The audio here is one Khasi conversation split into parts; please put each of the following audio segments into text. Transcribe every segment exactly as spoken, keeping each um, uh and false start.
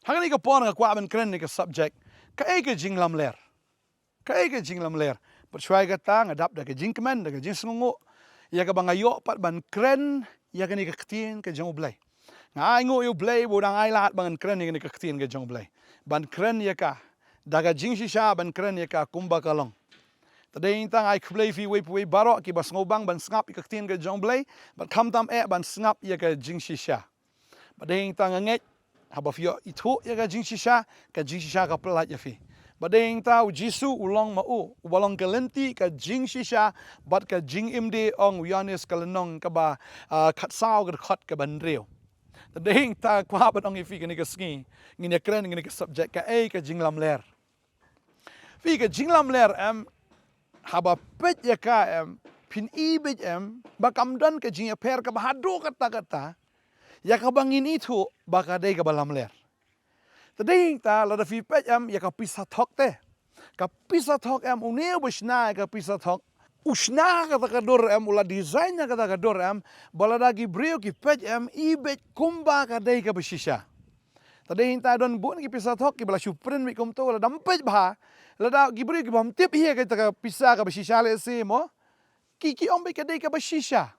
Ha kane ka por nga kwah ban kren ïa ka subject, kaei ka jinglamler. Kaei ka jinglamler. Bad shuwa ïa kata nga dap da ka jingkmen, da ka jingsngewnguh ïa kaba nga ïoh pat ban kren ïa kane ka ktien ka jong U Blei. Nga ainguh ïa U Blei ba u dang ai lad ba ngan kren ïa kane ka ktien ka jong U Blei, ban kren ïa ka da ka jingshisha, ban kren ïa ka kumba ka long. Te dei nangta nga ai khublei ïa phi uwei pa uwei baroh kiba sngewbang ban sngap ïa ka ktien ka jong U Blei, bad khamtam eh ban sngap ïa ka jingshisha. Bad dei nangta nga ngeit haba phi ïoh ithuh ïa ka jingshisha, ka jingshisha ka pyllait ïa phi. Bad dei nangta U Jisu u long ma u uba long ka lynti, ka jingshisha bad ka jingim de, ong u Ïoannis ka lynnong kaba, ah, khatsaw, ka dkhot kaba hynriew. Te dei nangta kwah ban ong ïa phi kane ka sngi, ngin ïa kren ïa kane ka subject, kaei ka jinglamler. Phi, ka jinglamler em, haba peit ïa ka em, phin i beit em ba kam don ka jingïapher kaba haduh katta katta ïa kaba ngin ithuh ba ka dei kaba lamler. Te dei nangta lada phi peit em ïa ka pisa thok te, ka pisa thok em, une uba shna ïa ka pisa thok, u shna kata ka dur em, u la design ïa kata ka dur em, ba lada ki briew ki peit em, i beit kumba ka dei kaba shisha. Te dei nangta don bun ki pisa thok kiba la shu print beit kumto, lada ym peit bha, lada ki briew ki bym tip hi ïa kata ka pisa kaba shisha lehse mo, ki, ki ong beit ka dei kaba shisha.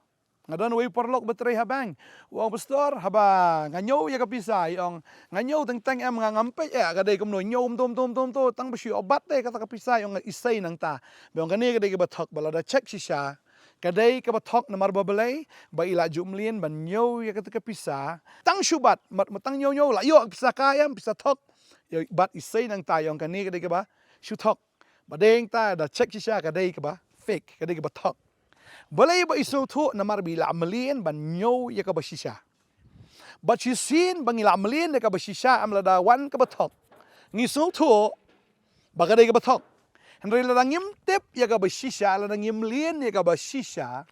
Nga don uwei u paralok ba trei ha bank, u ong, "Pastor, haba nga ñiew ïa ka pisa," i ong, "nga ñiew teng teng em, nga ngam peit eh ka dei kumno, ñiew kumto kumto kumto kumto, tang ba shu ïoh bat te kata ka pisa," i ong, "nga isei nangta." Ba ong kane ka dei kaba thok, ba lada check shisha ka dei kaba thok, namar ba balei? Ba i la ju mlien ban ñiew ïa kata ka pisa tang shu bat, mat, mat tang ñiew ñiew la ïoh pisa kai em, pisa thok. Ïa, bat isei nangta, i ong kane ka dei kaba shu thok. Ba dei nangta da check shisha ka dei kaba fake, ka dei kaba thok. Balei ba i sngewthuh? Namar ba i la mlien ban ñiew ïa kaba shisha. Bad shisien ba ngi la mlien ïa kaba shisha em, lada wan kaba thok, ngi sngewthuh ba ka dei kaba thok. Hynrei lada ngim tip ïa kaba shisha, lada ngim mlien ïa kaba shisha,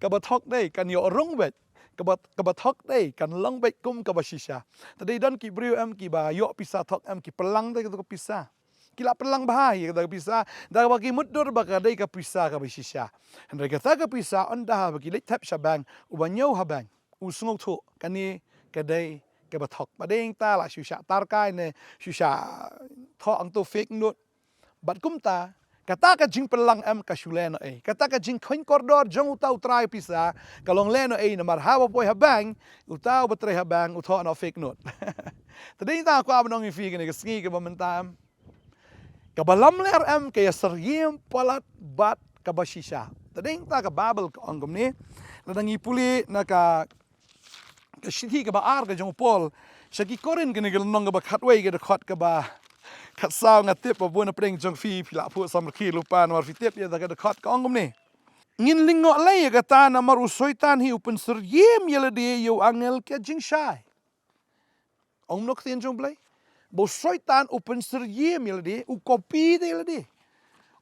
kaba thok dei kan ïoh rung beit, kaba, kaba thok dei kan long beit kum kaba shisha. Te dei don ki briew em kiba ïoh pisa thok em, ki pynlang te kata ka pisa. Ki la pynlang bha ïa kata ka pisa, da kaba ki mutdur ba ka dei ka pisa kaba shisha. Hynrei kata ka pisa, ynda haba ki leit thep sha bank, uba ñiew ha bank u sngewthuh kane ka dei kaba thok. Ba dei nangta la shu shah tarkai ne shu shah thoh hangto fake note. Bad kumta kata ka jingpynlang em ka shu leh noh ei, kata ka jingkheiñ kordor jong uta u trai pisa ka long leh noh ei, namar haba poi ha bank, uta uba trei ha bank u thoh noh fake note. Te dei nangta kwah ban ong ïa phi kane ka sngi kaba mynta em, kaba lamler em ka ïasyriem palat bad kaba shisha. Te dei nangta ka Baibl ka ong kumne, lada ngi pule na ka, ka shithi kaba ar ka jong u Paul sha ki Korinth, kane ka lynnong kaba khatwei, ka dkhot kaba khatsaw, nga tip ba bun na pdeng jong phi phi la phuh samrkhie lypa namar phi tip ïa kata ka dkhot, ka ong kumne, "Ngin lyngngoh lei ïa kata, namar u Soitan hi u pynsyriem ïa lade ïa u angel ka jingshai." Ong noh ka ktien jong U Blei ba u Soitan u pynsyriem ïa lade, u copy te ïa lade,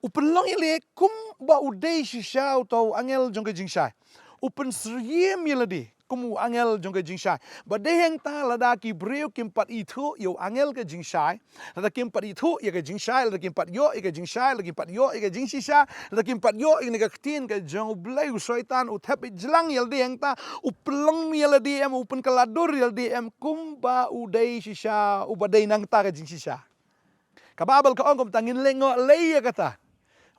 u pynlong ïa lade kumba u dei shisha uta u angel jong ka jingshai. U pynsyriem ïa lade kum u angel jong ka jingshai. Ba dei hangta lada ki briew kim pat ithuh ïa u angel ka jingshai, lada kim pat ithuh ïa ka jingshai, lada kim pat ïoh ïa ka jingshai, lada kim pat ïoh ïa ka jingshisha, lada kim pat ïoh ïa kane ka ktien ka jong U Blei, u Soitan u thep beit jlang ïa lade hangta, u pynlong ïa lade em, u pynkylla dur ïa lade em kumba u dei shisha, uba dei nangta ka jingshisha. Ka Baibl ka ong kumta, ngin lyngngoh lei ïa kata,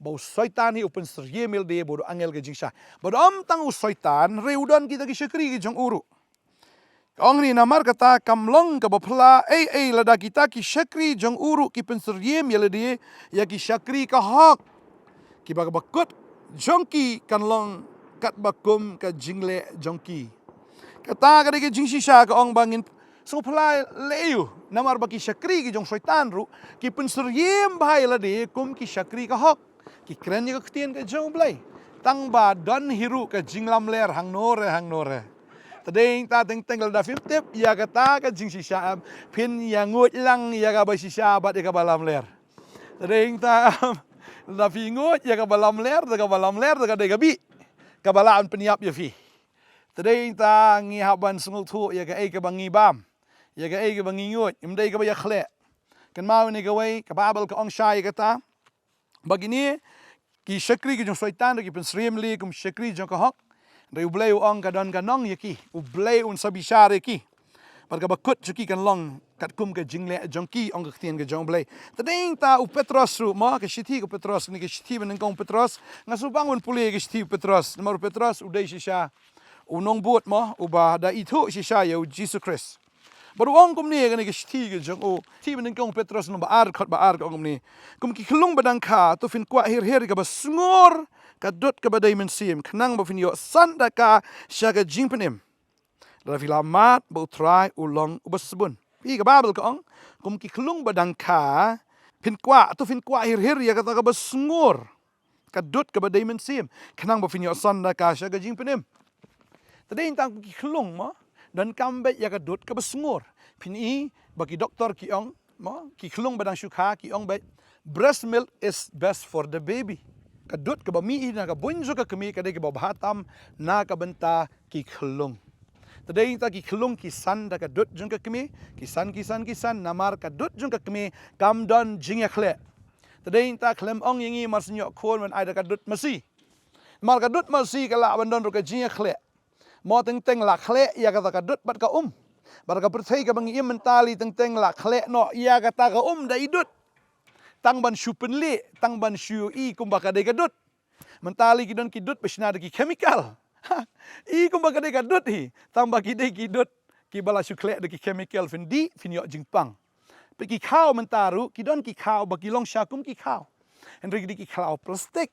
ba u Soitan hi u pynsyriem ïa lade bad u angel ka jingshai. Bad ym tang u Soitan, hynrei u don kita ki shakri ki jong u ruh. Ka ong hangne, namar kata kam long kaba phylla ei ei lada kita ki shakri jong u ruh ki pynsyriem ïa lade ïa ki shakri ka hok, kiba kaba kut jong ki kan long katba kum ka jingleh jong ki. Kata ka dei ka jingshisha, ka ong ba ngin sngewphylla lei ïa u, namar ba ki shakri ki jong u Soitan ruh ki pynsyriem bha ïa lade kum ki shakri ka hok. Ki kren ïa ka ktien ka jong U Blei, tang ba don hi ruh ka jinglamler hangno re hangno re. Te dei nangta teng teng lada phim tip ïa kata ka jingshisha em, phin ïa nguid lang ïa kaba shisha bad ïa kaba lamler. Te dei nangta em, lada phi nguid ïa kaba lamler, te kaba lamler te ka dei ka bih kaba lah ban pynïap ïa phi. Te dei nangta ngi hap ban sngewthuh ïa kaei kaba ngi bam, ïa kaei kaba ngi nguid, ym dei kaba ïa khleh. Kynmaw ïa kane kawei, ka Baibl ka ong shai ïa kata ba kine ki shakri ki jong u Soitan ruh ki pynsyriem lei kum shakri jong ka hok. Hynrei U Blei u ong ka don ka nong ïa ki, U Blei un sa bishar ïa ki. Bad kaba kut jong ki kan long katkum ka jingleh jong ki, ong ka ktien ka jong U Blei. Te dei ta u Petros ruh mo, ka shithi ka Petros, kane ka shithi ba nyngkong Petros, nga sngewbang ban pule ka shithi Petros, namar u Petros u dei shisha u nongbud mo, uba da ithuh shisha ïa u Jisu Khrist. Bad u ong kumne, kane ka shithi ka jong u, shithi ba nyngkong Petros lynnong ba ar, dkhot ba ar ka ong kumne: Kum ki khyllung ba dang kha, to phin kwah hir hir ïa kaba sngur ka dud kaba dei mynsiem, khnang ba phin ïoh san da ka sha ka jingpynim. Lada phi la mad ba U Trai u long uba sbun. Phi, ka Baibl ka ong, kum ki khyllung ba dang kha, phin kwah, to phin kwah hir hir ïa kata kaba sngur ka dud kaba dei mynsiem, khnang ba phin ïoh san da ka sha ka jingpynim. Te dei ta kum ki khyllung mo, donkam beit ïa ka dud kaba sngur. Phin i ba ki doktor ki ong mo, ki khyllung ba dang shu kha ki ong beit, "Breast milk is best for the baby." Ka dud kaba mih na ka buiñ jong ka kmie ka dei kaba bha tam na ka bynta ki khyllung. Te dei ta ki khyllung ki san da ka dud jong ka kmie, ki san, ki san, ki san, namar ka dud jong ka kmie kam don jingïakhleh. Te dei ta khlem ong ïa ngi mar shu ïoh khun ban ai da ka dud masi. Namar ka dud masi ka lah ban don ruh ka jingïakhleh. Mo, teng teng la khleh ïa kata ka dud bad ka um. Bad ka pyrthei kaba ngi im mynta lei teng teng la khleh noh ïa kata ka um da i dud. Tang ban shu pynlih, tang ban shu i kumba ka dei ka dud. Mynta lei ki don ki dud ba shna da ki chemical. I kumba ka dei ka dud hi. Tang ba ki dei ki dud kiba la shu khleh da ki chemical, phin dih, phin ïoh jingpang. Peit ki khaw mynta ruh, ki don ki khaw ba ki long sha kum ki khaw. Hynrei ki dei ki khaw plastik.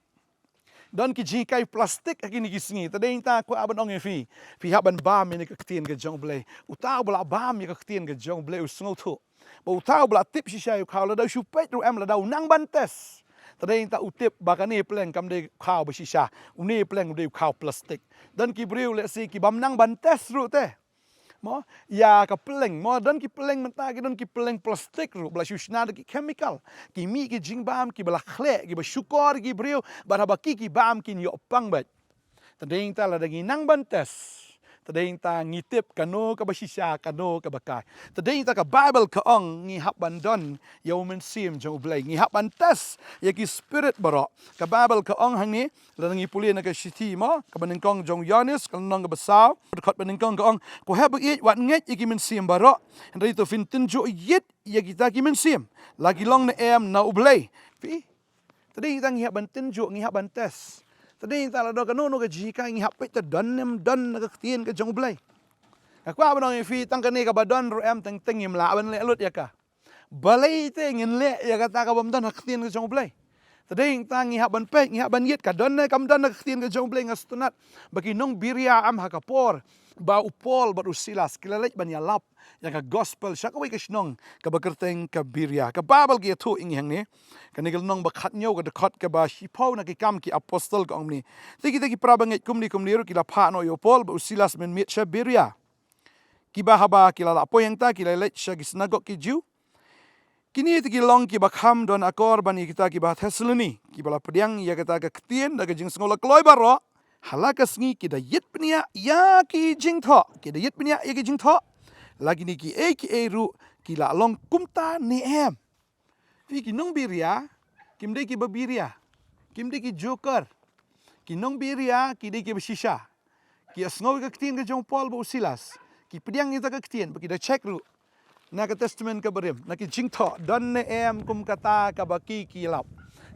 Don ki jinghikai plastik ha kine ki sngi. Te dei ta kwah ban ong ïa phi, phi hap ban bam ïa ka ktien ka jong U Blei. Uta uba la bam ïa ka ktien ka jong U Blei u sngewthuh. Ba uta uba la tip shisha ïa u khaw, lada u shu peit ruh em, lada u nang ban test, te dei ta u tip ba kane pleng kam dei khaw ba shisha. Une pleng u dei u khaw plastik. Don ki briew lehse ki bym nang ban test ruh te mo, ïa ka pylleng mo, don ki pylleng mynta ki don ki pylleng plastik ruh ba la shu shna da ki chemical. Ki mih ki jingbam kiba la khleh, kiba shukor ki briew, bad haba ki, ki bam kin ïoh pang beit. Te dei ta lada ngi nang ban test, te dei ta ngi tip kano kaba shisha, kano kaba kai. Te dei ta ka Baibl ka ong ngi hap ban don ïa u Mynsiem jong U Blei. Ngi hap ban test ïa ki spirit baroh. Ka Baibl ka ong hangne, lada ngi pule na ka shithi mo, kaba nyngkong jong u Ïoannis, ka lynnong kaba saw, dkhot ba nyngkong ka ong, "Ko heh ba ïeit, wat ngeit ïa ki mynsiem baroh, hynrei to phin tynjuh ïit ïa kita ki mynsiem, la ki long ne em na U Blei." Phi, te dei ta ngi hap ban tynjuh, ngi hap ban test. Te dei ta lada kano kano ka jinghikai ngi hap peit ta don ne em don na ka ktien ka jong U Blei. Nga kwah ban ong ïa phi, tang kane kaba don ruh em teng teng ngim lah ban leh lut ïa ka. Balei te ngin leh ïa kata kabym don ha ka ktien ka jong U Blei? Te dei ta ngi hap ban peit, ngi hap ban ïit, ka don ne kam don ha ka ktien ka jong U Blei. Nga sngewtynnat ba ki nong Beria, em, ha ka por ba u Paul bad u Silas ki la leit ban ïalap ïa ka gospel sha kawei ka shnong kaba kyrteng ka Beria. Ka Baibl ka ïathuh ïa ngi hangne, kane ka lynnong ba khathynñiew, ka dkhot kaba shiphew na Ki Kam ki Apostol ka ong kumne: "Te kita ki para bangeit kumne kumne ruh ki la phah noh ïa u Paul bad u Silas mynmiet sha Beria. Kiba haba ki la lah poi hangta ki la leit sha ki synagog ki Jiw. Kine te ki long kiba kham don akor ban ïa kita kiba ha Thessaloni, kiba la pdiang ïa kata ka ktien da ka jingsngew la kloi baroh. Ha la ka sngi ki da ïit bniah ïa ki jingthoh, ki da ïit bniah ïa ki jingthoh. La kine kiei kiei ruh ki la long kumta ne em?" Phi, ki nong Beria kim dei kiba Beria, kim dei ki joker. Ki nong Beria ki dei kiba shisha. Ki ïasngew ïa ka ktien ka jong u Paul bad u Silas. Ki pdiang ïa ka ktien, bad ki da check ruh na ka Testament kaba rim, na ki jingthoh, don ne em kum kata kaba ki, ki ïalap?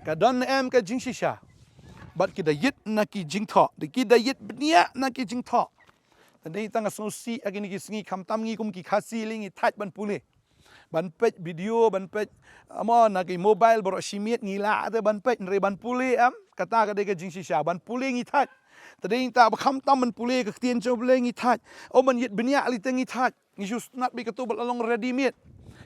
Ka don ne em ka jingshisha? Bad ki da ïit na ki jingthoh, da ki da ïit bniah na ki jingthoh. Te dei ta nga sngewsih ha kine ki sngi, khamtam ngi kum ki Khasi lei ngi thait ban pule, ban peit video, ban peit, ah, mo, na ki mobile baroh shi miet ngi lah te ban peit, hynrei ban pule, em, kata ka dei ka jingshisha. Ban pule ngi thait. Te dei ta ba khamtam ban pule ka ktien jong U Blei ngi thait. O, ban ïit bniah lei te ngi thait. Ngi shu sngap beit kato ba la long ready made.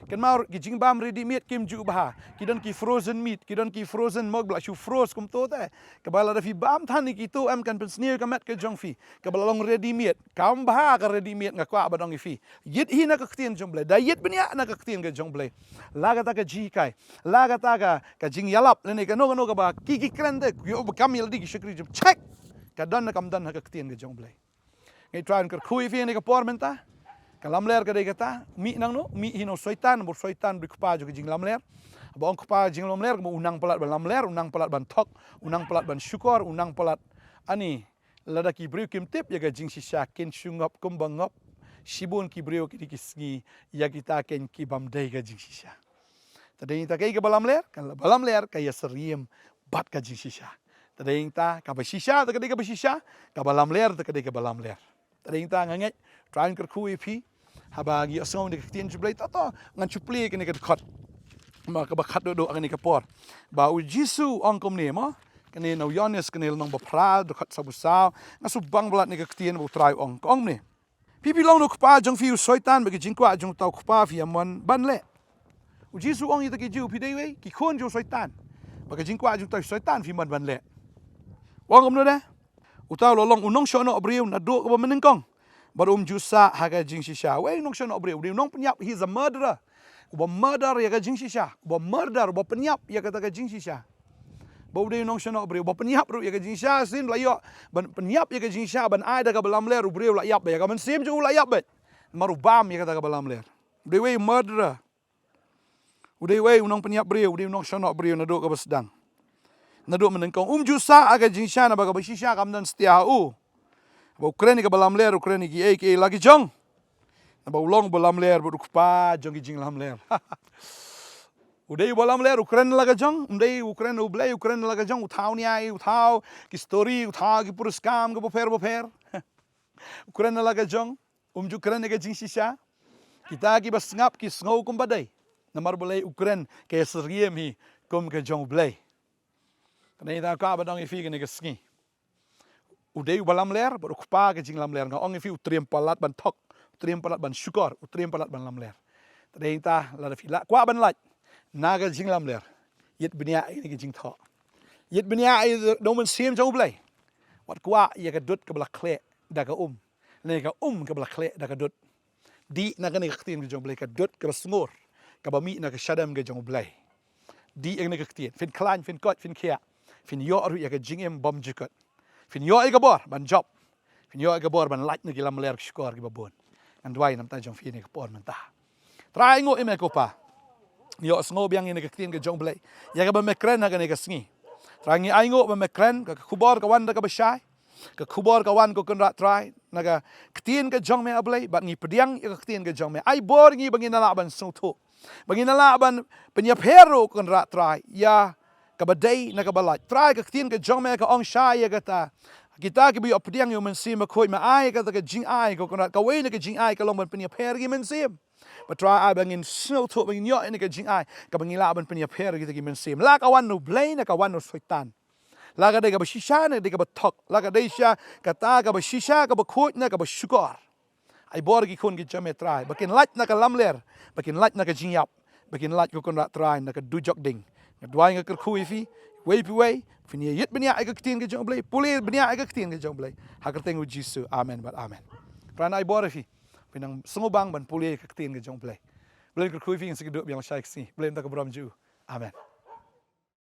Kynmaw, ki jingbam ready made kim ju bha. Ki don ki frozen meat, ki don ki frozen, mo, ba la shu froze kumto te. Kaba lada phi bam than ïa kito, em, kan pynsniew ka met ka jong phi. Kaba la long ready made, kam bha ka ready made. Nga kwah ban ong ïa phi, ïit hi na ka ktien jong U Blei, da ïit bniah na ka ktien ka jong U Blei. La kata ka jinghikai, la kata ka, ka jingïalap lane kano kano kaba ki, ki kren te, ïoh ba kam ïalade ki shakri jong, check. Ka don ne kam don ha ka ktien ka jong U Blei. Nga try ban kyrkhu ïa phi ha kane ka por mynta. Ka lamler ka dei kata, mih nangno? Mih hi na u Soitan, namar u Soitan u dei u kpa jong ka jinglamler. Haba ong kpa jinglamler, ka mut u nang palat ban lamler, u nang palat ban thok, u nang palat ban shukor, u nang palat, ani, lada ki briew kim tip ïa ka jingshisha, kin shu ngop kumba ngop Shibun ki briew kine ki sngi ïa kita kein ki bym dei ka jingshisha. Te dei ïa kita kein kaba lamler, kaba lamler ka ïasyriem bad ka jingshisha. Te dei ïa kita kaba shisha te ka dei kaba shisha, kaba lamler te ka dei kaba lamler. Te dei ïa kita nga ngeit, Trai un kyrkhu ïa phi, haba ngi ïohsngew ïa ka ktien jong U Blei, to to ngan shu plie kane ka dkhot ma kaba khatduh duh ha kane ka por. Ba U Jisu u ong kumne mo, kane na u Ïoannis kane lynnong ba phra dkhot sawphew saw, nga shu bang palat ïa ka ktien ba U Trai u ong, ka ong kumne. Phi phi long na u kpa jong phi u Soitan, bad ka jingkwah jong uta u kpa phi ïa mon ban leh. U Jisu u ong ïa kita ki Jiw, phi dei wei ki khun jong u Soitan, bad ka jingkwah jong uta u Soitan phi mon ban leh. U ong kumno de? Uta u la long u nongshah noh briew naduh kaba mynnyngkong, bad um ju sah ha ka jingshisha. Wei u nongshah noh briew? U dei u nongpynïap, he is a murderer. Uba murder ïa ka jingshisha, uba murder, uba pynïap ïa kata ka jingshisha. Ba u dei u nongshah noh briew, uba pynïap ruh ïa ka jingshisha, shisien ba la ïoh ban pynïap ïa ka jingshisha ban ai da kaba lamler, u briew u la ïap beit, ïa ka mynsiem jong u la ïap beit. Namar u bam ïa kata kaba lamler. U dei wei u murderer. U dei wei u nongpynïap briew, u dei u nongshah noh briew naduh kaba sdang, naduh mynnyngkong. Um ju sah ha ka jingshisha, naba kaba shisha kam don satia ha u. Ba u kren ïa kaba lamler, u kren ïa kiei kiei la ki jong. Naba u long uba lamler bad u kpa jong ki jinglamler. U dei uba lamler, u kren la ka jong, um dei u kren U Blei, u kren la ka jong, u thaw nia, u thaw ki story, u thaw ki puriskam kiba pher ba pher. U kren la ka jong, um ju kren ïa ka jingshisha. Kita kiba sngap ki sngew kumba dei. Namar balei? U kren ka ïasyriem hi kum ka jong U Blei. Kane ïa kata ka ba ong ïa phi kane ka sngi. U dei uba lamler bad u kpa ka jinglamler. Nga ong ïa phi, u triem palat ban thok, u triem palat ban shukor, u triem palat ban lamler. Te dei ïa kata, lada phi lah kwah ban lait na ka jinglamler, ïit bniah ïa kane ka jingthoh. Ïit bniah ïa da u Mynsiem jong U Blei. Wat kwah ïa ka dud kaba la khleh da ka um, ne ka um kaba la khleh da ka dud. Dih na kane ka ktien ka jong U Blei, ka dud kaba sngur kaba mih na ka shadem ka jong U Blei. Dih ïa kane ka ktien, phin khlaiñ, phin koit, phin khiah, phin ïoh ruh ïa ka jingim bymjukut. Phin ïoh ïa ka bor ban jop, phin ïoh ïa ka bor ban lait na ki lamler ki shukor kiba bun. Ngan duwai na ka bynta jong phi ha kane ka por mynta. Trai, ainguh ïa me ko Pa. Ngi ïohsngew biang ïa kane ka ktien ka jong U Blei, ïa kaba me kren ha kane ka sngi. Trai, ngi ainguh ba me kren, ka khubor ka wan da kaba shai. Ka khubor ka wan, ko Kynrad Trai, na ka ktien ka jong me, A Blei, bad ngi pdiang ïa ka ktien ka jong me. Ai bor ïa ngi ba ngin lah ban sngewthuh, ba ngin lah ban pynïapher ruh, ko Kynrad Trai, ïa kaba dei na kaba lait. Trai, ka ktien ka jong me ka ong shai ïa kata. Kita kiba ïoh pdiang ïa u Mynsiem Bakhuid, me ai kata ka jingai, ko Kynrad, kawei na ka jingai ka long ban pynïapher ïa ki mynsiem. Bad Trai, ai ba ngin sngewthuh, ba ngin ïoh ïa kane ka jingai kaba ngin lah ban pynïapher ïa kita ki mynsiem, la ka wan na U Blei ne ka wan na u Soitan, la ka dei kaba shisha ne ka dei kaba thok, la ka dei shisha, kata kaba shisha, kaba khuid ne kaba shukor. Ai bor ïa ki khun ki jong me, Trai, ba kin lait na ka lamler, ba kin lait na ka jingïap, ba kin lait, ko Kynrad Trai, na ka dujok ding. Nga duwai, nga kyrkhu ïa phi, wei pa wei, phin ïa ïit bniah ïa ka ktien ka jong U Blei, pule bniah ïa ka ktien ka jong U Blei. Ha ka kyrteng U Jisu, amen bad amen. Trai, ai bor ïa phi, phin nang sngewbang ban pule ïa ka ktien ka jong U Blei. Blei un kyrkhu ïa phi, ngin sa ïakynduh biang shai ka sngi. Blei un da ka burom jong U. Amen.